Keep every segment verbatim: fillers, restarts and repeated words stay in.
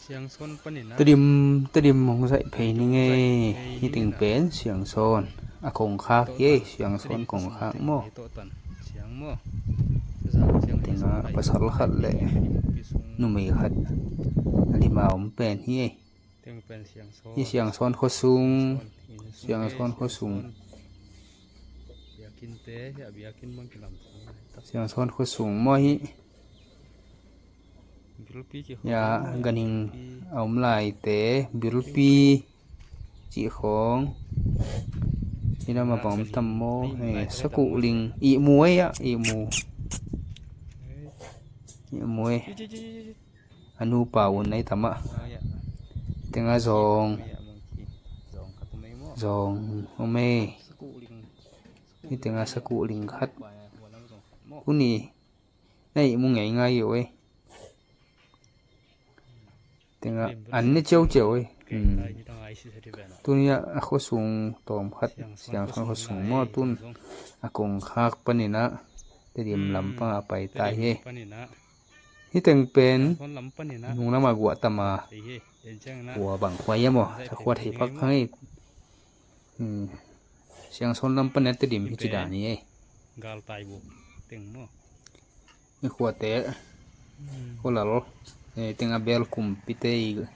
Tedim, Tedim hong zaih phei ning ei. Hih teng pen Siangsawn a kongkhak hi ei. Siangsawn kongkhak maw? Tengah pasal khat le numei khat a lim a om pen hi ei. Hih Siangsawn khuasung, Siangsawn khuasung. Siangsawn khuasung maw hih? Ya, ganhing a om laite, bilpi cih khawng. Hih lam a bang om tam maw? Eh, sakuhling, ihmu ei ah, ihmu. Ihmu ei. A nupa un ei tam ah. Tengah zawng, zawng om ei. Hih tengah sakuhling khat. Kuni na ihmu ngeingai uh ei. Tengah an ne ciauciau ei. Hmm. Tuni ah a khuasung tawm khat, Siangsawn khuasung maw, tun a kongkhak panin ah Tedim lam pang a pai ta hi ei. Hih teng pen nung lam a guah tam a. Khua bang khua hiam aw? Sa khua thei phak hang ei. Hmm. Siangsawn lam panin ah Tedim hi ci dan hi ei. Hih khuate, khua lal, eh, tengah bel kumpite i koih.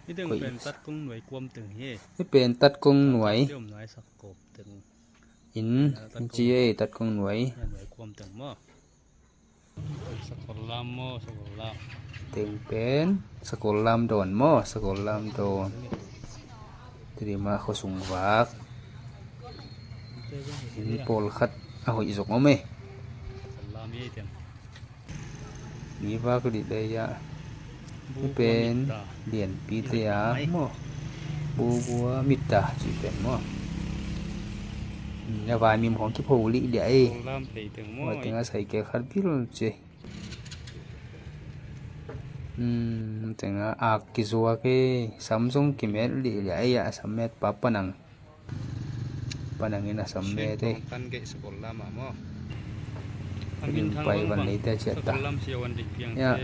Hih pen Tatkong nuai. Inn ci ei, Tatkong nuai. Teng pen Sakollam dawn maw? Sakollam dawn. Tedim ah khuasung vak. Inn pawlkhat a hoih zong om ei. Mi vak lih lei ah. Hih pen lianpite a maw? Bubua mitta cih pen maw? Hmm, a vaimim khawng kipho lih liah ei. Hua tengah cycle khat bil ci. Hmm, tengah ak kizuak ei. Sam zong kimet lih liah ei ah, sam met pa Panang. Panang in a sam met ei. Pai van leite ciat ta. Ya.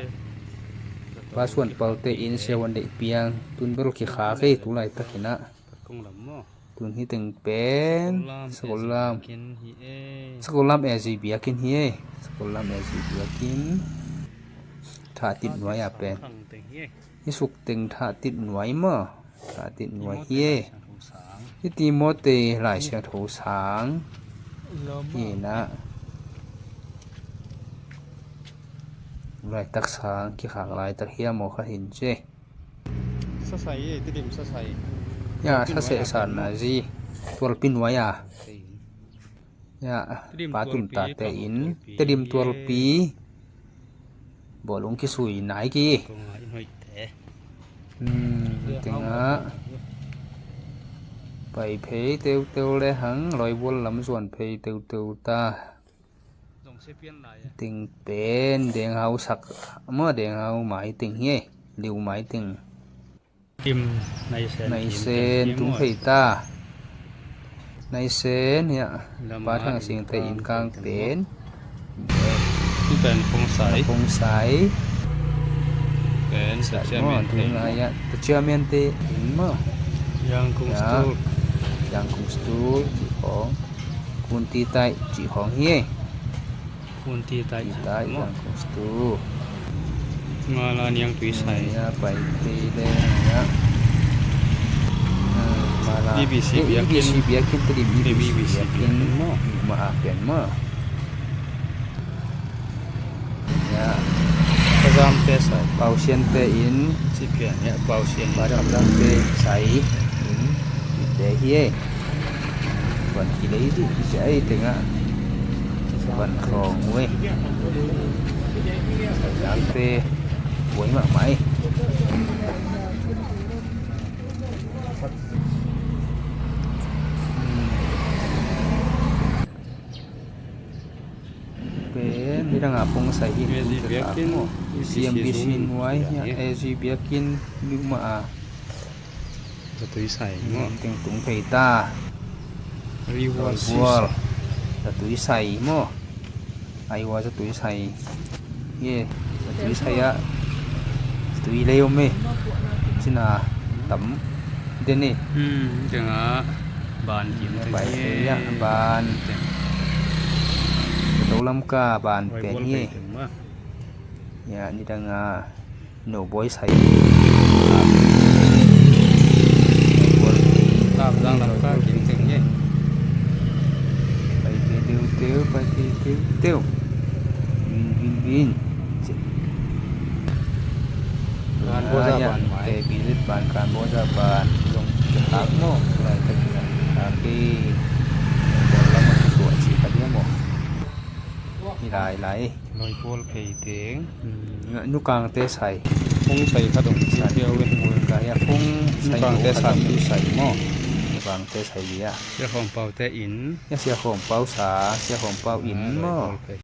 Pa Suan Palte in Siavuan Deih Piang. Tun bel kikhak ei, tu laitak in ah. Tun hih teng pen Sakollam. Sakollam A G biakinn hi ei. Sakollam A G biakinn. Thatit nuai a pen. Hih suk teng Thatit nuai maw? Thatit nuai hi ei. Hih Timothy Lai Siangtho sang. Hi na. Laitak sang kikhak laitak hiam aw kha hin ci. Sasai, eh, Tedim Sasai. Ya, Sasai san na zi. Tualpi nuai a. Ya, Pa Tum Tate in Tedim Tualpi. Bawlung kisui nai ki. Hmm, tengah pai phei teuteu le hang, Lawibual lam zuan phei teuteu ta. Teng pen Denghau sak maw, Denghau mai teng hi ei, Liu mai teng. Naisen tung phei ta. Naisen hiah Pa Thang Singte inn kang pen. Pen Khongsai. Khongsai. Pen Chairman te inn maw? Chairman te inn maw? Yangkung Stool. Yangkung Stool cih khawng. Kunti tai cih khawng hi ei. Kunti tai cih khawng. Yangkung Stool. Mala Niang Tuisai. Ya, pai te le ya. Mala. B B C biakinn. B B C biakinn, Tedim B B C biakinn maw? Ma a pen maw? Ya. Pazamte sai. Pausiante inn. Cipian ya, Pausian. Pazamte sai inn. Te hi ei. Van kilei dih hi ci ei tengah. Van khawng uh ei. Pazamte buai mahmah ei. Pen nidang a pong sai hi. A Z biakinn maw? C M B C nuai hi a. A Z biakinn nuai mah a. Zatui sai maw? Teng tung phei ta. Zatui sai maw? Aiwa zatui sai. Ye, zatui sai a. Zatui lei om e. Sina tam den e. Hmm, tengah ban kim teng hi. Ban. Teng. Tua lam ka ban pen hi. Ya, nidang a no boy sai. Tap zang lam ka kim teng hi. Pai teu teu, pai teu teu. Win, win, win. Kan boza ban mai. Te bizit ban kan boza ban. Zong ke tak mo. Lai tak na. Tapi. Bola mo tu aci ka dia mo. Hi lai lai. Loi bol phei teng. Nukang te sai. Phung sai ka dong ci dia we. Ka ya phung sai. Nukang te sai mo. Nukang te sai dia. Sia Khawm Pau te in. Ya Sia Khawm Pau sa, Sia Khawm Pau in mo.